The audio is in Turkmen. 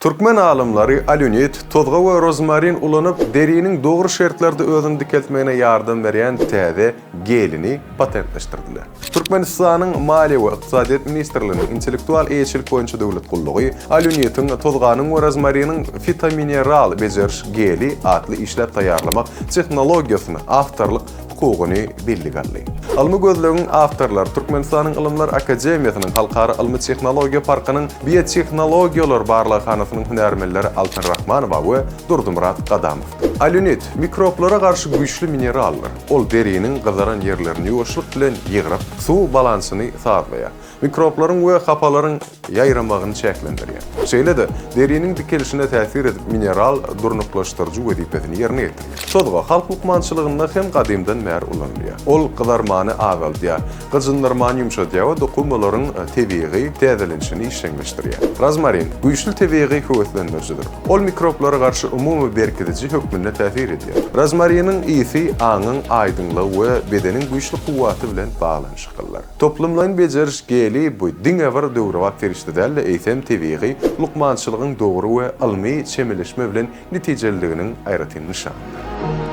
Türkmen alymlary alýunit, tozga we rozmarin ulanyp, deriniň dogry şertlerde özüni dikeltmegine ýardam berýän täze gelini patentleşdirdiler. Türkmenistanyň Maliýe we ykdysadyýet ministrliginiň Intellektual eýeçilik boýunça döwlet gullugy alýunitiň, tozganyň we rozmariniň fitomineral bejeriş geli atly işläp taýýarlamak tehnologiýasyna awtorlyk hukugyny bellige aldy. Ylmy gözlegiň awtorlary Türkmenistanyň Ylymlar akademiýasynyň Halkara ylmy-tehnologiýa parkynyň Biotehnologiýalar barlaghanasynyň hünärmenleri Altyn Rahmanowa we Durdymyrat Gadamowdyr. Alýunit, mikroblara garşy güýçli mineraldyr. Ol deriniň gyzaran ýerlerini ýuwaşlyk bilen ýygryp, suw balansyny sazlaýar. Mikroblaryň we hapalaryň ýaýramagyny çäklendirýär. Şeýle-de, deriniň dikelişine täsir edip, mineral durnuklaşdyryjy wezipesini ýerine ýetirýär. Tozga halk lukmançylygynda hem gadymdan bäri ulanylýar. Ol gyzarmany azaldýar, gyjyndyrmany ýumşadýar we dokumalaryň tebigy täzelenişini işjeňleşdirýär. Rozmarin, güýçli tebigy höweslendirijidir. Ol mikroblara garşy umumy berkidiji hökmünde täsir edýär. Rozmariniň ysy aňyň aýdyňlygy we bedeniň güýçli kuwwaty bilen baglanyşyklydyr. Toplumlaýyn bejeriş geli bu diňe bir döwrebap serişde däl-de, eýsem tebigy lukmançylygyň dogry we ylmy çemeleşme bilen netijeliliginiň aýratyn nyşanydyr.